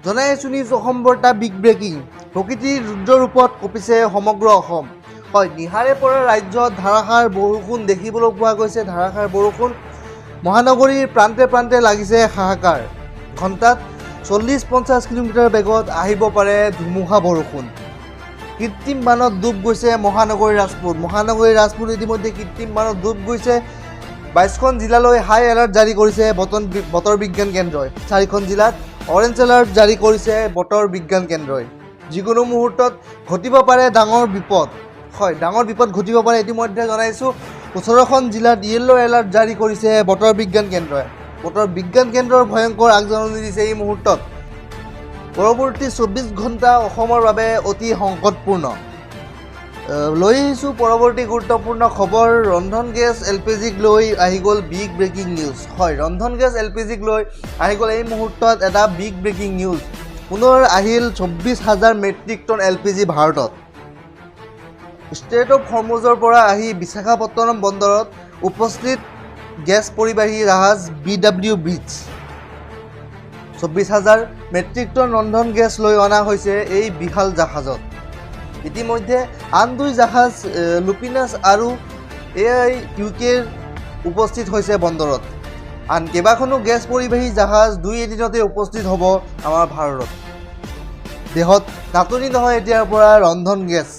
জনাই আছোঁ নিউজ অসম বাৰ্তা, বিগ ব্ৰেকিং। প্ৰকৃতিৰ ৰুদ্ৰ ৰূপত কঁপিছে সমগ্ৰ অসম। হয়, নিশাৰে পৰা ৰাজ্যত ধাৰাসাৰ বৰষুণ দেখিবলৈ পোৱা গৈছে। ধাৰাসাৰ বৰষুণ, মহানগৰীৰ প্ৰান্তে প্ৰান্তে লাগিছে হাহাকাৰ। ঘণ্টাত 40-50 কিলোমিটাৰ বেগত আহিব পাৰে ধুমুহা বৰষুণ। কৃত্ৰিম বানত ডুব গৈছে মহানগৰী ৰাজপুত। মহানগৰী ৰাজপুত ইতিমধ্যে কৃত্ৰিম বানত ডুব গৈছে। 22খন জিলালৈ হাই এলাৰ্ট জাৰি কৰিছে বতৰ বিজ্ঞান কেন্দ্ৰই। চাৰিখন জিলাত অৰেঞ্জ এলাৰ্ট জাৰি কৰিছে বতৰ বিজ্ঞান কেন্দ্ৰই। যিকোনো মুহূৰ্তত ঘটিব পাৰে ডাঙৰ বিপদ। হয়, ডাঙৰ বিপদ ঘটিব পাৰে। ইতিমধ্যে জনাইছোঁ, 18খন জিলাত য়েল্ল' এলাৰ্ট জাৰি কৰিছে বতৰ বিজ্ঞান কেন্দ্ৰই। বতৰ বিজ্ঞান কেন্দ্ৰৰ ভয়ংকৰ আগজাননী দিছে এই মুহূৰ্তত। পৰৱৰ্তী 24 ঘণ্টা অসমৰ বাবে অতি সংকটপূৰ্ণ। লৈ আহিছোঁ পৰৱৰ্তী গুৰুত্বপূৰ্ণ খবৰ। ৰন্ধন গেছ, এলপিজিক লৈ আহি গ'ল বিগ ব্ৰেকিং নিউজ। হয়, ৰন্ধন গেছ, এলপিজিক লৈ আহি গ'ল এই মুহূৰ্তত এটা বিগ ব্ৰেকিং নিউজ। পুনৰ আহিল 24 হাজাৰ মেট্ৰিক টন এলপিজি ভাৰতত। ষ্ট্ৰেইট অফ হৰমুজৰ পৰা আহি বিশাখাপট্টনম বন্দৰত উপস্থিত গেছ পৰিবাহী জাহাজ বি ডাব্লিউ ব্ৰিজ। 24 হাজাৰ মেট্ৰিক টন ৰন্ধন গেছ লৈ অনা হৈছে এই বিশাল জাহাজত। ইতিমধ্যে আন দুই জাহাজ লুপিনাছ আৰু এ I U কেৰ উপস্থিত হৈছে বন্দৰত। আন কেইবাখনো গেছ পৰিবাহী জাহাজ দুই এদিনতে উপস্থিত হ'ব আমাৰ ভাৰতত। দেশত নাটনি নহয় এতিয়াৰ পৰা ৰন্ধন গেছ।